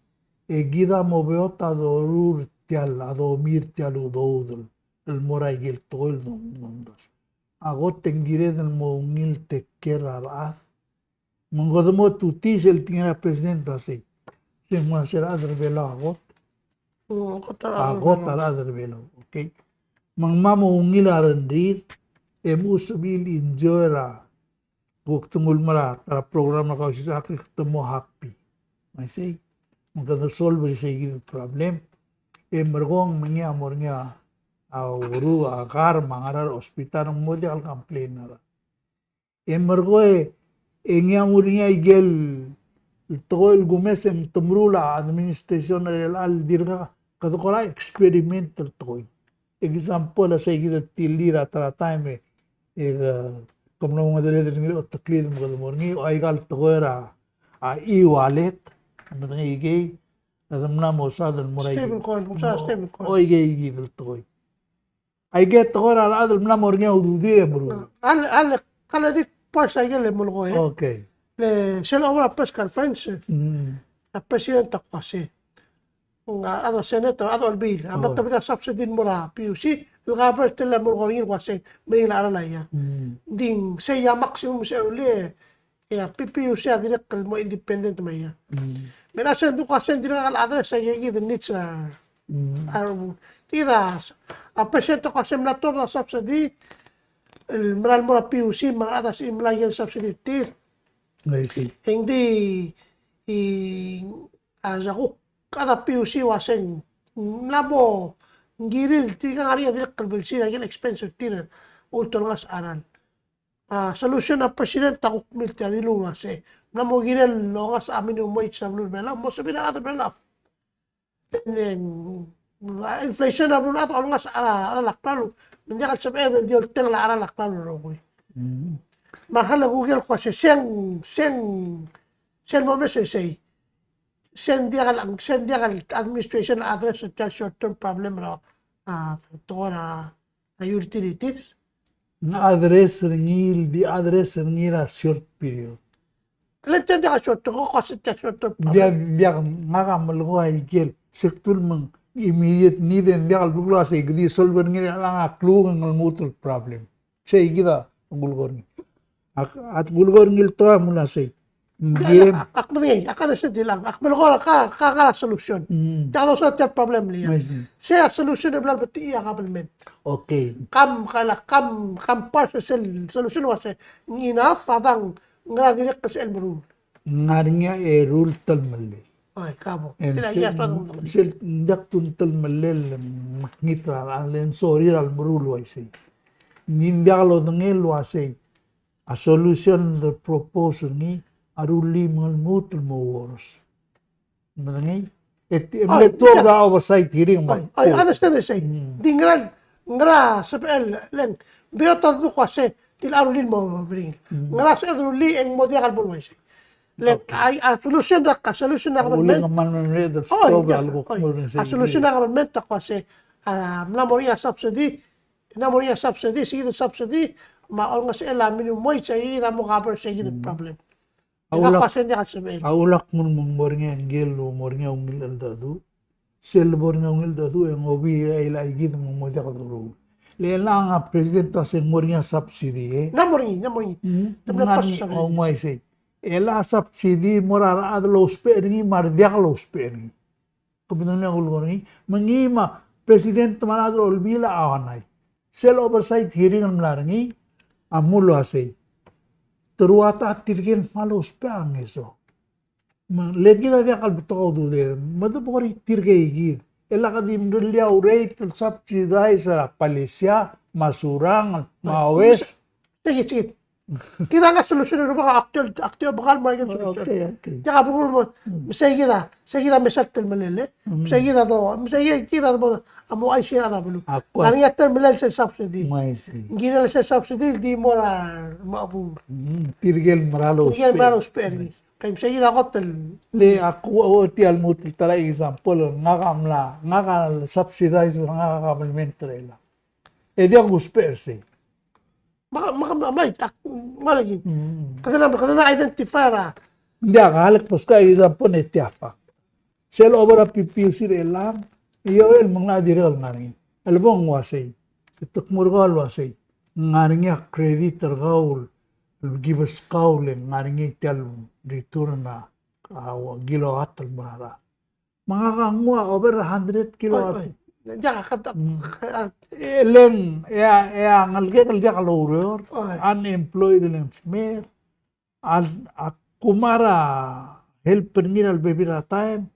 e kid a mo beot a doruul er tia el, a domiu er tia el udoud el mo er aike el tekoi el dom, domdasu. A kot e ng kired el mo ungil take care er a rechad. Me ng kede mo tutii sel tekingel a president el uasei, se ng mo er a se el chad er a Belau a kot. Mm, a kot a rechad er a Belau. A kot a rechad er a Belau, okay. Me ng mo ungil a rengrir, e mo sebechir el enjoy er a Kuk te nguu el mo er a ta er a program er a Kausisechakl e te mo happy. Me sei, me kede solve er isei kid el problem. E merekong me ngii a mo er ngii a, a, oru, a kar me a ngar er a hospital, ng mo diak el complain er a. E merekong e ngii a mo er ngii a ikel tekoi el kumes e ng te meruul a administration er chelecha el dirkak, kede kora experiment el tekoi. Example, a sei kid el tilir a ta er a taem e, e, ke mlo mengedecheduch er ngii el oteklid me kede mo er ngii, o aika el tekoi er a, a e-wallet, me te ngii ikei, kede mla mo saod el mo er a ikei. Stablecoin, mo saod a stablecoin. O ikei kid el tekoi. Aike el tekoi er a rechad el mla mo er ngii a ududir e meruul. A le, a le, ka le di kbo a ikel melekoi. Okay. Le sel oba er a press conference. Mm. A president a kmo sei. Ng a, a rechad er a Senate, a rechad er a Olbiil, a mla tobed a subsidy el mo er a P U C, el governor a tela el mo er ngii el kmo sei, me ng a cheral a ia. Mm. Ng di sei a maximum se el, e a P P U C a dirrek el mo independent me a ia. Mm. Me a sei ng di kmo sei ng dirrek el address a ikei kid el needs er a, a, kid a, a president a kmo sei mla tobed a subsidy, el mera el mo er a P U C, me a rechad a sei mla ikel subsidy er tir. I see. E ng di, e, a, a kuk, a chad er a P U C a uasei ng mla mo, ng kirir, tirka ngar er ngii a dirrek el blsir a ikel expense er tir, ultuil a ngasech a cheral. A solution a president a kuk miltia dilu el uasei, mla mo kirel el ongasech a minimum wage er a beluu er a Belau, mo sebechir a rechad er a Belau. Inflation a beluu a, a ngasech a cheral a klalo, me ng diak el sebeched el di oltengel a cheral a klalo el rokui. Mm. Me a kuk el kmo sei, se ng, se ng, se ng mo mes er sei. Se ng diak el, se ng diak el administration a address er tia el short term problem er a, a, tekoi er a a utilities. Ng address er ngii, di address er ngii er a short period. Le ng diak a short, ko ko se tia short term problem. Diak, diak, ngak a melekoi a ikel, se kdu el me ng immediate need, e ng diak el belkul a sei, kede solve er ngii er chelechang a klukuk e ng lmuut el problem. Sei kid a kulekoi er ngii. A, a kulekoi er ngii el tekoi a mla sei. Ng di, ak, ak medengei, ak understand el, ak melekoi er a, ka, ka, ka solution. Mm. Tia dosa tia el problem el ia. I see. Sei a solution el bla lebetii a government. Okay. Kam, ka la, kam, kam pass sel solution el uase ng enough a dang, ngera dirrek el sel meruul. Ng ngar er ngii a eru el telemellel. Oi, kabo. Tia el, sel, ia, sel, sel ng diak kdu el telemellel, me ng ngit er a, a le ng sorir a lemeruul el uaisei. Ng di ng diak lodengei el uasei a solution el propose er ngii a rullii me ng lmuut el mo worse. Medengei? E te, e mle tuobed er a oversight hearing me a, I understand what you're saying. Mm. Di ngera, ngera sebechel, le ng beot a dmu el uase tia el rullii el mo meringel. Mm. Ngera sebechel el rullii e ng mo diak el bo el uaisei. Le, okay, a, a solution er a, a solution er a government. A solution er a government a kmo uase, a, mla mo er ngii a subsidy, mla mo er ngii a subsidy, sei kid el subsidy, me a olengesechel a minimum wage, sei kid a mo cover sei kid el problem. A ulak, a ulak ng mo er ngii a ngii el mo er ngii a ungil cheldecheduch. Sel bo er ngii a ungil cheldecheduch e ng obii a llach kid me ng mo diak doruul. Le chelechang a president a se ng mo er ngii a subsidy, e? Ng mo er ngii, ng mo er ngii. Ng ngar er ngii, o, ng uaisei. E a subsidy mo er a rechad el ousbech er ngii me a rediak el ousbech er ngii. Ke medengei a kulekoi er ngii, me ngii me a president me a rechad er a olbiil a onai. Sel oversight hearing el mla er ngii a mle uasei, te rua ta tirke el kmal ousbech a ngeso. Me le kid a diak el betok a ududed, me de bo er tirke kid. E lak di mrellii a rate el subsidize er a Pallisa, me a Surangel, me a West. Sei kid, sei kid. Kid a ngar er a solution er a rubak, ak tia, ak tia bekal mo er a solution. Okay, okay. Tia ka belkul mo, me sei kid a, sei kid a mesa el telemellel, e. Mm. Me sei kid a do, me sei kid a do, a mo uaisei er a beluu. Ngar er ngii a telemellel sel subsidy. Ng kirel sel subsidy, di mo er a, mo er a bur. Mm, tirke el mera el ousbech. Tirke el mera el ousbech er ngii. Ke me sei kid a kot el. Le ak ua, ua tia el lmuut el ta er a example, ngak a mla, ngak a subsidize, ngak a government er chelechang. E diak kusbech er sei. Me, me, me, me, ak, me lak. Mm. Kede mla, kede mla identify er a. Ng diak, a lak beskak a example e tia fact. Sel obo er a PPUC er chelechang, e io el mla dirrek el ngar er ngii. El bo ng uasei. E te kmo er kau el uasei. Ngar er ngii a credit er kau el, el kibeskau le ngar er ngii tia el return a, a, kilowatt el mo er a Me ngak a nguu a over a hundred kilowatt. Oi, oi. Diak a kata, mm, a, e le ng, e a, e a ngelekek el diak loureor, oi, unemployed el ng smecher, a, a kuk mera el help er ngii er a lebebil er a taem,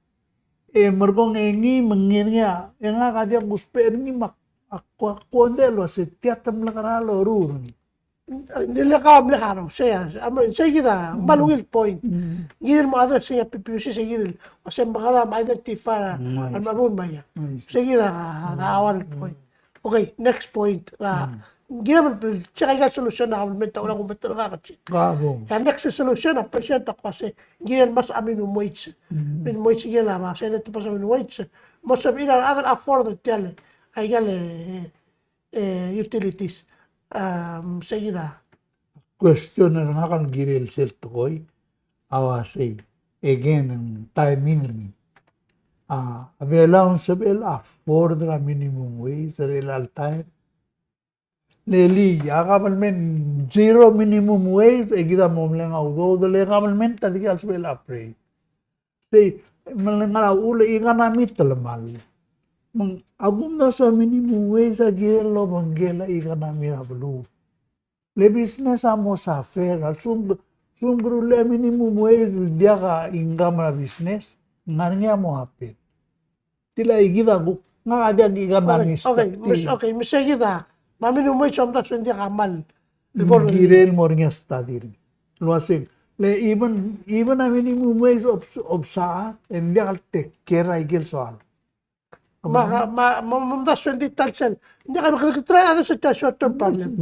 e merekong e ngii me ngii er ngii a, e ngak a diak kusbech er ngii me a, a kuk, a kuk ongdech el uase tia te mle kora loruul er ngii. Ng di le kau a mle harau, sei a, a mo, sei kid a, mm, kmal ungil point. Mm. Ng kirel mo address er a PPUC, sei kid el, o sei me kora me identify a, mm, a mabun me a ia. Mm. Sei kid a, a, a one point. Okay, next point. A, mm, kirel me check aika el solution a government a ulang kumeter a kachin. Ka bo. A next solution a president a kmo uase, ng kirel mo pass a minimum wage. Mm. Minimum wage, kirel a, me a Senate pass a minimum wage. Mo sebechir a rechad el afford er tia el, aika el, e, e, utilities. Um, sei kid a. Question er ngak el kirel sel tekoi, a uasei, again, ng timing er ngii. A, a Belau ng sebechel afford er a minimum wage er chelecha el taem. Le lii, a government zero minimum wage, e kid a mo meleng a udoud, le government a dikea el sebechel a prei. Sei, me le ngar er a uchul e economy a telemall. Me ng, a kumdasu a minimum wage a kirel el obengkel a economy er a beluu. Le business a mo suffer, a lsekum, lsekum ke rullii a minimum wage el diak a income er a business, ng ngar er ngii a mo happen. Tia el kid a kuk, ngak a diak a economist. Okay, okay, me sei kid a, me a minimum wage a omdasu e ng diak a kmal. Ng kirel mo er ngii a study er ngii. El uasei, le even, even a minimum wage of, of sa, e ng diak el take care er aike el soal. Me a, me a, me a, me a omdasu e ng di ta el sel. Ng diak a, me kede try a di sel ta el short term problem.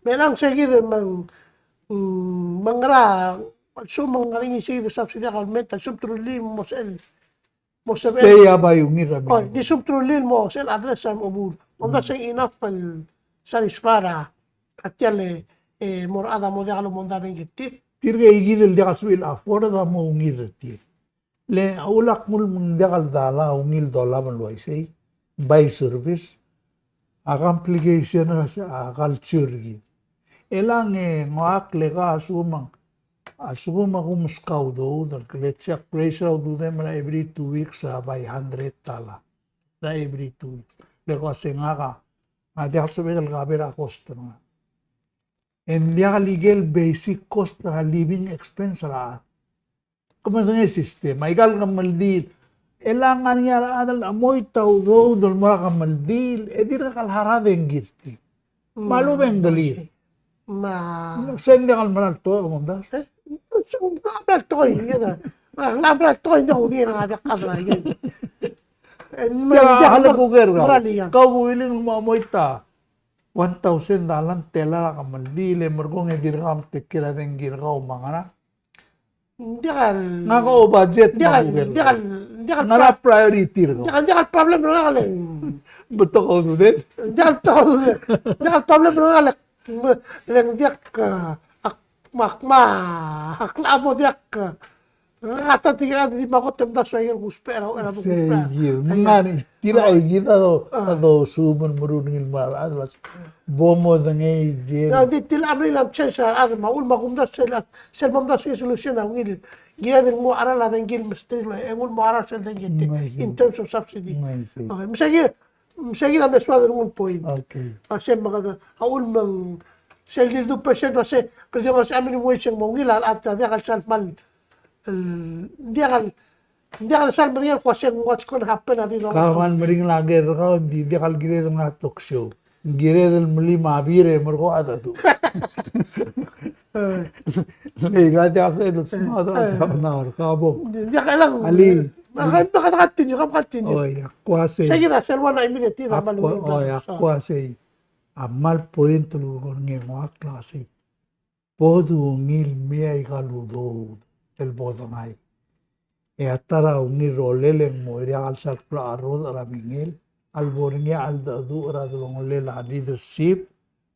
Me ng sei kid me ng, mm, me ng ngera, so me ng ngar er ngii sei kid a subsidy a government, a lsekum te rullii mo sel. Mo sebechel. Stay a bai ungil er a. Oh, di lsekum te rullii mo sel address a mo bur. Me ng mla sei enough el satisfy er a, a tia el, e, mo er a chad a mo diak lomondadengk er tir. Tirke kid el diak a sebechel afford a mo ungil er tir. Le a ulak nguu me ng diak el dolab, ungil dolab el uaisei, bai service, a complication er a culture er kid. Chelechang e ng ua ak le ka a lsekum ng A lsekum a kumeskau a udoud, el kle check, raise er a ududem er a every two weeks, a, by hundred dollar. Er a every two weeks. Le ko uase ngak a, a diak el sebechek el cover a cost er ngak. E ng diak el ikel basic cost er a living expense er a chad. Ke medengei a system, aika el kemeldiil. E le ng ngar er ngii a rechad el chemoit a udoud el mo er a kemeldiil, e dirkak el harau a dengki er tir. Me a lechub e ng kelir. Me a, se ng diak el mera el tekoi, omdasu? E, se ng diak el mera el tekoi, e, ng diak el mera el tekoi, ng diak el mera el tekoi. Ng diak a, a lekuker kau. Kau ke willing el mo chemoit a one thousand dollar el tela er a kemeldiil, e merekong e dirkak el take care er a dengki er kau me a ngerang? Ng diak el, ngak a budget, ng diak el, me a kuker, ng diak el, ng diak el, ngera a priority er kau? Ng diak el, ng diak el problem er ngak el, betok a ududed. Ng diak el betok a ududed. Ng diak el problem er ngak el, me, le ng diak, a, ak, me ak, me ak, a mo diak, a, ngak a ta tirke el di mo kot e omdasu a ikel kusbech er a, er a, sei, kusbech. Ng ngar er ngii, tirka kid a do, a do suub el meruul er ngii el mo er a rechad el uase bo modengei, e. Ng di tir a meringel a change er a rechad me a uchul me a kumdasu el, sel bo mdasu e solution a ungil. Kired el nguu a cheral a dengki el mesterir, e nguu el mo cheral sel dengki in terms of subsidy. Okay, me sei kid, me sei kid a mle soad el nguu el point. Okay. A se me kede, a uchul me ng sel di two percent, a se, kede di ngesech a minimum wage e ng mo ungil a, a diak el sal kmal, el, diak el, diak el sal medengei el kmo se ng what's gonna happen a di do. Kau a kmal meringel a ker er kau, ng di diak el kired el ngar er a talk show. Ng kired el melim a beer e merekong a dedu. Le, ka diak sel smart, a, sa na er kau bo. Diak el, alii. Ka, ka, ka continue, ka continue. Oi, ak uasei. Sei kid a sel one a immediate, a kmal, oi, ak uasei. A kmal point el ulekerreng e ng uaisei. Bo dungil mei aika el udoud el bo dengai. E a ta er a ungil rolel e ng mo er ngii a chelsel a klou a rrodech er a bingel a lebo er ngii a cheldecheduch er a delongelel a leadership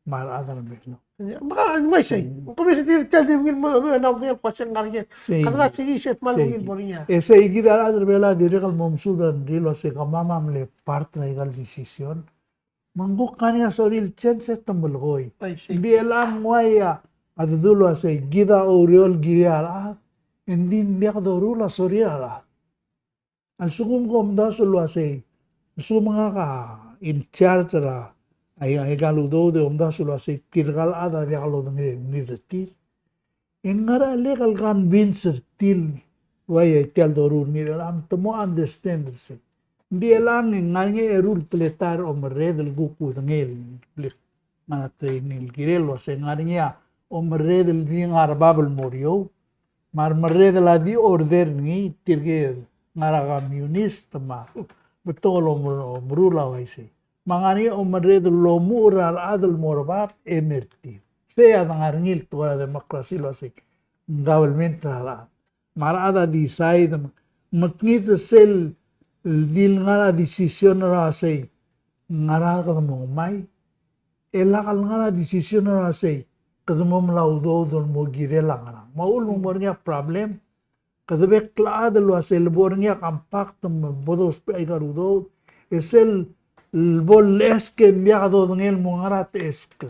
me a rechad er a Belau. Me ng uaisei. Ng kmo se tia el di ungil mo cheldecheduch e ng ungil kmo se ng ngar er ngii. Sei. Kede sei kid sel kmal ungil bo er ngii. E sei kid a rechad er a Belau a dirrek el mo mesuub er a rengrir el uasei kemam a mle part er aika el decision. Me ng kuk ngar er ngii a sorir el change e te melekoi. Ng di chelechang ng uai a dedu el uasei kid a oureor el kirir a rechad, e ng di ng diak doruul a sorir a rechad. A lsekum ke omdasu el uasei, a lsekum ngak a in charge er a, ai, aika el udoud e omdasu el uasei tirka el chad a diak lodengei er tir. E ng ngar er ngii a lek el convince er tir el uai tia el doruul er ngii el, me te mo understand er sei. Ng di chelechang e ng ngar er ngii a eru el teletael er a omerreder el kuk kudengei el blik. Ngar er a training el kirel el uasei ng ngar er ngii a omerreder el di ngar er a bab el mo er eou. Me a remerreder a di order er ngii, tirke el ngar er a communist me a betok el omer-, omeruul a uaisei. Me a ngar er ngii a omerreder el omuchel er a rechad el mo er a bab e mer tir. Sei a de ngar er ngii el tekoi er a democracy el uasei ng government er a rechad. Me a rechad a decide me, mekngit sel di ngar er a decision er a uasei ngera kede mo ngmai. E lak el ngar er a decision er a uasei kede mo mla udoud el mo kirel a ngerang. Me a uchul me ng mo er ngii a problem. Kede bek el chad el uasei le bo er ngii a compact me bo dousbech aika el udoud. E sel bo lechesk e ng diak dodengei el mo ngera techesk.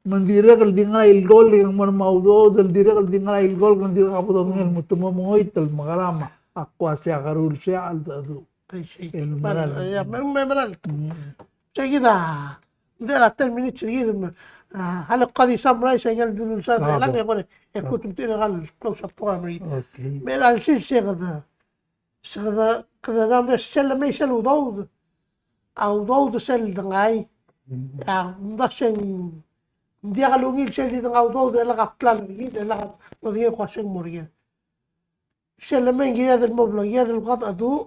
Me ng dirrek el di ngar er a ilkolk e ng mo er a udoud, el dirrek el di ngar er a ilkolk e ng dirrek a bo dodengei el mo te mo mengoit el mekerang me a kmo uasei a keruul sei a cheldecheduch. I see. El meral. Ia, me, me meral. Mm. Sei kid a, ng di a ten minutes er kid me, a, a le ko di summarize aike el dululsaod er chelechang e kora, e kuk tumtir er a close up program er kid. Okay. Me a le sils e kede, se kede, kede mla mesa sel lemei sel udoud. A udoud sel dengai. Mm. A, ng diak se ng, ng diak lungil sel di dengai a udoud e lak a plan er kid, e lak a, ng diak kuk se ng mo er kid. Sel lemei ng kired el mo bla, kired el kuk a du,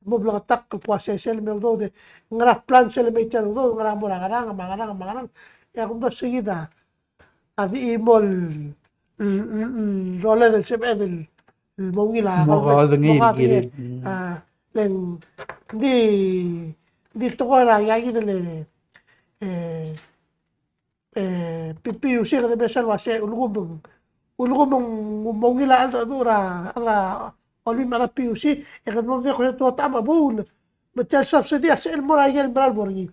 mo bla ketakl el kmo uasei sel lemei a udoud e, ngera plan sel lemei tia el udoud, ngera mo er a ngerang, me a ngerang, me a ngerang. E a kumdasu sei kid a, a di chimo el, el, el, el rolel el sebeched el, el mo ungil a, mo kaodengei, mo kaodengei el kirel. Mm. A, le ng di, di tekoi er a, ia kid el, e, e, P-, PUC kede mesa el uasei, ulekum, ulekum ng mo ungil a cheldecheduch er a, er a, olbiil me a PUC, e kede mo mei ko e tuot a mo boul. Me tia el subsidy a sel mo er a ikel mera el bo er ngii.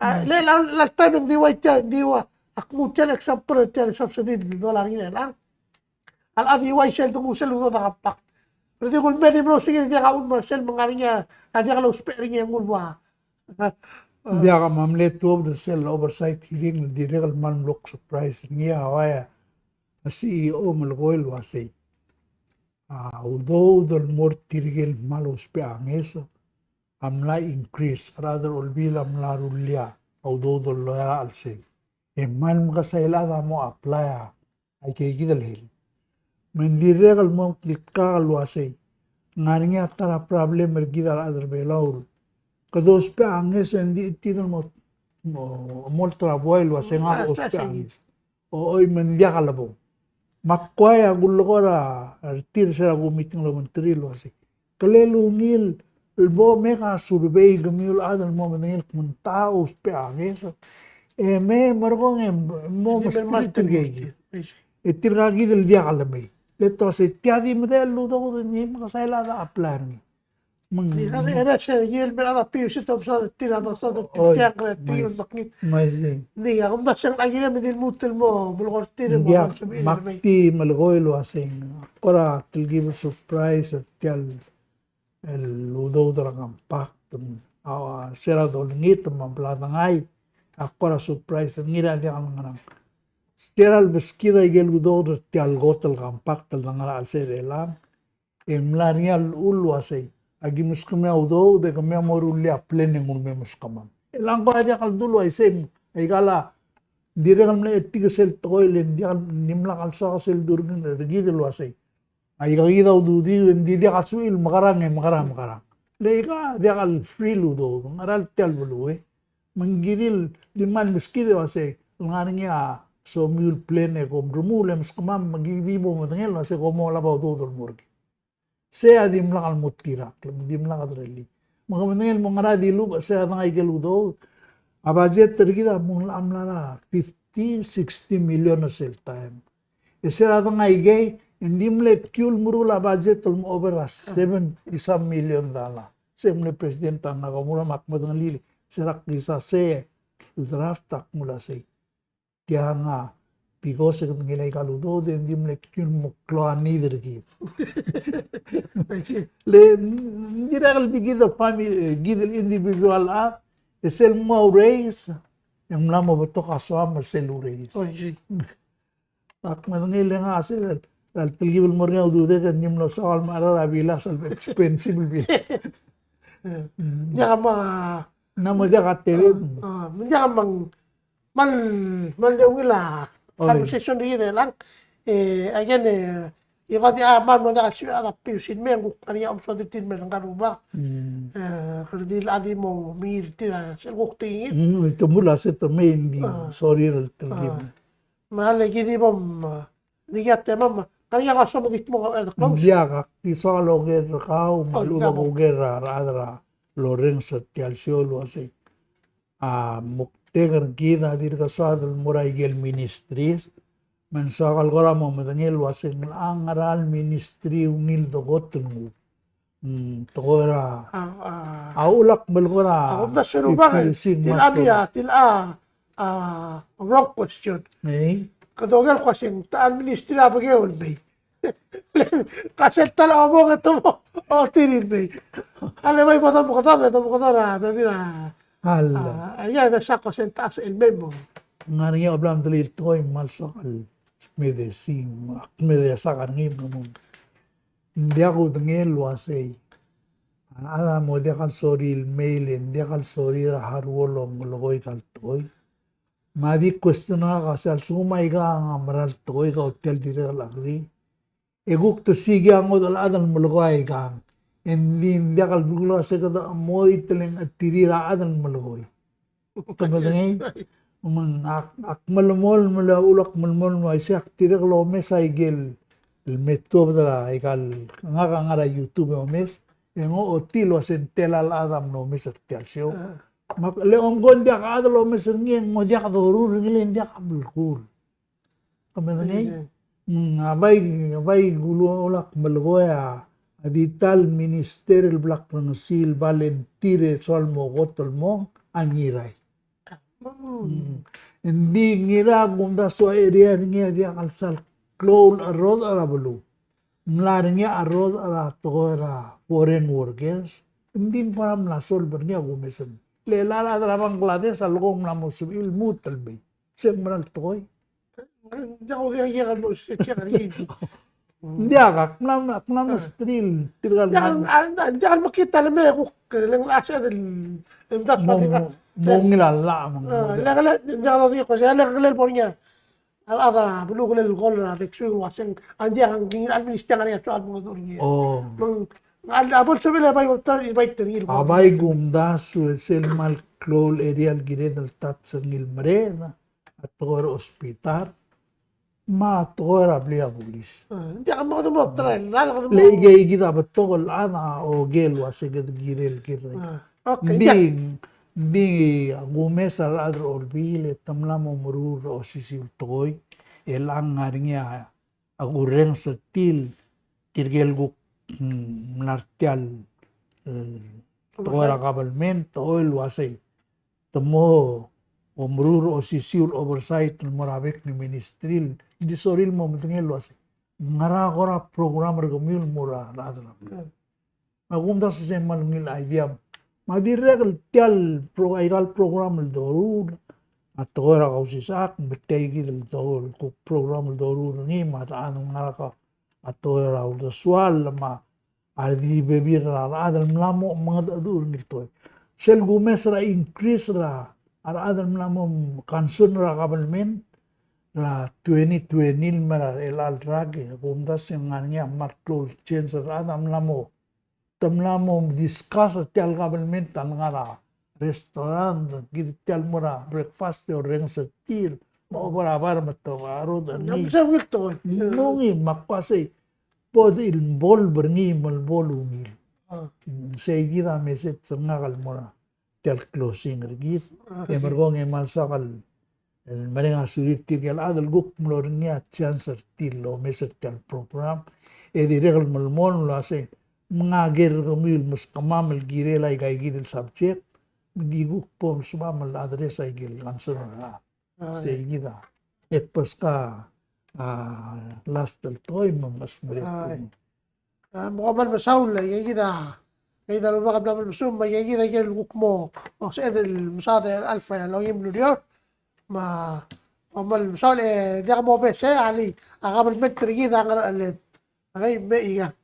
A, le, le, le taem e ng di ua tia, ng di ua, ak nguu tia el example er tia el subsidy el dollar er ngii er chelechang. a le chad a di uaisei el denguu sel udoud er a compact. Ng di kuk mei e di mlo sengkio e diak a uchul me sel me ng ngar er ngii a diak lousbech er ngii e ng ua. Diak, me a mle tuobed er sel oversight hearing el dirrek el kmal mlo surprise er ngii a ua a C E O a melekoi el uasei a udoud el mo er tirke el kmal ousbech a ngeso a mla increase, a rechad er a Olbiil a mla rullii a udoud el loia er a chelsel. E kmal mekesai el chad a mo apply a aike kid el health. Me ng dirrek el mo klkak el uasei ng ngar er ngii a ta er a problem er kid a rechad er a Belau. Kede ousbech a ngeso e ng di chetid el mo, mo, mo olterau a buai el uasei ngak a ousbech a ngeso. Ochoi, me ng diak a lebong. Me ak kuk a kulekoi er tir er sel kumitii el obengterir el uasei, kele ungil el bo meka survey kemiu el chad el mo medengei el kmo ng techa ousbech a ngeso. E mei e merekong e mo mesterir tirke kid. E tirka kid el diak a lemei, le te uasei tia di medechel el udoud e ng mekesai el chad a apply er ngii. Me ng, e, e, e, se, e, el mera el piusit a omsodel tir a dosa de tir tiang, e, tir el mekngit. Ng di a kumdasu e ng kirem e di lmuut el mo melekoi er tir e mo, me ak di melekoi el uasei ng kora telkib el surprise er tia el udoud er a compact. A, se er a dolengit me a bla dengai, a kora surprise er ngii er a diak el ngerang. Se er a lebeskid a ikel udoud er tia el kot el compact el dengar er a chelsel er chelechang, e ng mla er ngii a llechul el uasei, aki meskemiu a udoud e kemiu a mo rullii a plan e ng ulemei meskemam. E ng kora diak el dulu uaisei, aika el dirrek el mle chetik sel tekoi le ng diak el, dimlak el soak sel durngel er kid el uasei, aika kid a ududiu e ng di diak a suchii el mekerang e mekerang, mekerang. Le aika diak el free el udoud, ngera el tia el beluu e. Me ng kirir el di kmal meskid el uasei, ng ngar er ngii a somiu el plan e kom remuul e meskemam me ki di bo medengei el uasei kom olab a udoud el mo er kid. Sei a dimlak el mo tirakl, dimlak el derellii. Me ke medengei el mo ngera dilubech sei a dengai ikel udoud. A budget er kid a mo ng mla er a fifty, sixty million er sel taem. E se er a dengai ikei, e ng di mle kiul meruul a budget el mo over a seventy some million dollar. Se mle President a Nakamura me ak medengelii, se er a kisa se el draft ak mla sei. Tiang a, because e kede ngilai aika el udoud e ng di mle kiul el mo klou a need er kid. Le, ng dirrek el di kid el family, kid el individual a, e sel mo raise, e ng mla mo betok a soam er sel raise. Ak medengei le ngak a sel, el telkib el mo er ngii a ududek e ng di mlo soak el mecherar a bilas el expensive el bilas. Diak a ma. Ng mo diak a tebel. A, a, me diak a ma ng, mal, mal di ungil a conversation er kid e lang. E, again, e, e kede a mal mlo diak a siu a piusin me ng kuk ngar er ngii a omesodel tir me ng ngar er a rubak. E, kede di el chad a di mo mengiil er tir a sel kuk tekingir. Mm, te mla se te mei ng di sorir el telkib. Me a le kid di bom, a, di kid a temam, a, ng ngar er ngii a kuk soam e di kmo kau er a close. Ng diak, ak di soak el oker er kau, me a lechub a oker er a rechad er a lorrenges er tia el show el uasei, a, moktek er kid a dirk soad el mo er a ikel ministries, me ng soak el kora mo medengei el uasei ng ngera el ministry ungil el kot el nguu. Mm, tekoi er a, a, a, uchul ak melekoi er a, a, kumdasu e ng bai, PPUC, til a, mle a, til a, a, wrong question. Ei. Kede oker el kmo se ng techa el ministry a bekeu el mei. Ka sel ta el obong e te mo, o, tir el mei. A le bai mo domekedong, e domekedong er a, bebil a, a, a, ia, e de sa ko se ng techa el mei mo. Ng ngar er ngii a bla mdulii el tekoi me ng soak el kmedesii, ak kmedesak er ngii me ng Ng diak kudengei el uasei a rechad a mo diak el sorir el mei, le ng diak el sorir a hard work el ongelekoi aika el tekoi. Me a di question er ngak a se a lsekum aika a mera el tekoi kau tia el dirrek el agree, e kuk te siik a ngodech el chad el melekoi aikang, e ng di ng diak el belkul a se kede chemoit el ngetirir a chad el melekoi. Te medengei? Me ng ak, ak melemolem, me a uchul ak melemolem, me a isei ak dirrek el omes aike el me tuobed er aika el, ngak a ngar er a YouTube e omes, e ng ochotii el uasei ng tela el chad a mlo omes er tia el show. Me ak, le omko ng diak a chad el omes er ngii e ng mo diak doruul er ngii, le ng diak a belkul. Ke medengei? Mm, a bai, a bai kulu, uchul ak melekoi a di ta el minister el bla krengesii el volunteer e soal mo kot el mong a Ngirai. Mm. Ng di Ngirai a kumdasu a area er ngii a diak el sal klou el cherodech er a beluu. Ng mla er ngii a cherodech er a tekoi er a foreign workers, ng di ng kora mla solve er ngii a kumes er ngii. Le a rechad er a Bangladesh a leko ng mla mo sebechir el lmuut el mei. Se ng mera el tekoi. Ng diak, ng diak, ng diak, ak mla, ak mla mesterir tirka el, ng diak, ng diak el mekngit a leme kuk, le ng locha sebeched el, ng diak, mo, mo, mo ngilai a llach, mo, mo, le, le, ng diak, ng diak, ko se, le, le, le, bo er ngii a rechad er a beluu, le, le, kol er a next week, el uaseng, ng diak, ng ngilai a minister ngar er ngii a soal mengedecheduch er ngii. Oh. Me ng, a, a bo el sebechel e bai, bai, bai, bai, a bai kumdasu e sel kmal klou el area el kired el touch er ngii el merek a tekoi er a hospital, me a tekoi er a blil a bulis. Ah, ng diak, me kede mo try, le kede mo. Le ikei kid a betok el chad a oker el uase kede kirel kirel. Ah, okay, ng di, ng di a kumes a rechad er a Olbiil e te mla mo meruul er a osisiu el tekoi, e le ng ngar er ngii a kurrenges er tir, tirke el kuk, mm, mla er tia el, eh, tekoi er a government, tekoi el uasei te mo omeruul er a osisiu el oversight el mo er a bek el ministry el di sorir el mo medengei el uasei ngera kora program er kemiu el mo er a rechad er a beluu. Me a kumdasu e se kmal ungil el idea. Me a dirrek el tia el pro-, aika el program el doruul a tekoi er a Kausisechakl, me tia kid el doruul, kuk program el doruul er ngii, me a rechad el ngar er a tekoi er a uldesuel, me a a di bebil er a rechad el mla mo mengedecheduch er ngii el tekoi. Sel kumes er a increase er a rechad el mla mo concern er a government er a twenty twenty el mei er a chelecha el rak e, kumdasu e ng ngar er ngii a kmal klou el change er a rechad a mla mo, te mla mo discuss er tia el government a lengar er a restaurant, kid tia el mo er a breakfast e orrenges er tir, me a obo er a bar me te oba rot er ngii. Ng ungil, me ak uasei bo di involve er ngii me bo lungil. Ah. Mm, sei kid a message er ngak el mo er tia el closing er kid. Ah, e merekong e kmal soak el, el mereng a sulir tirke el chad el kuk mlo er ngii a chance er tir el omes er tia el program. E dirrek el melemolem el uasei, me ng ker er kemiu el meskemam el kirel aika kid el subject, me ki kuk bo msubam el address aike el concern er a rechad. Ah, sei kid a. E kbeskak a, last el tekoi me mesterir. Ah, me kom kmal mesaul, aika kid a, aika kid a rubak a mla mesumech, aika kid a ikel kuk mo, o, sebeched el mesaod er a Alfred el ongim el ureor, me kom kmal mesaul e diak mobes e, alii, a kabelment er kid a ngercheled. Okay, me ikang.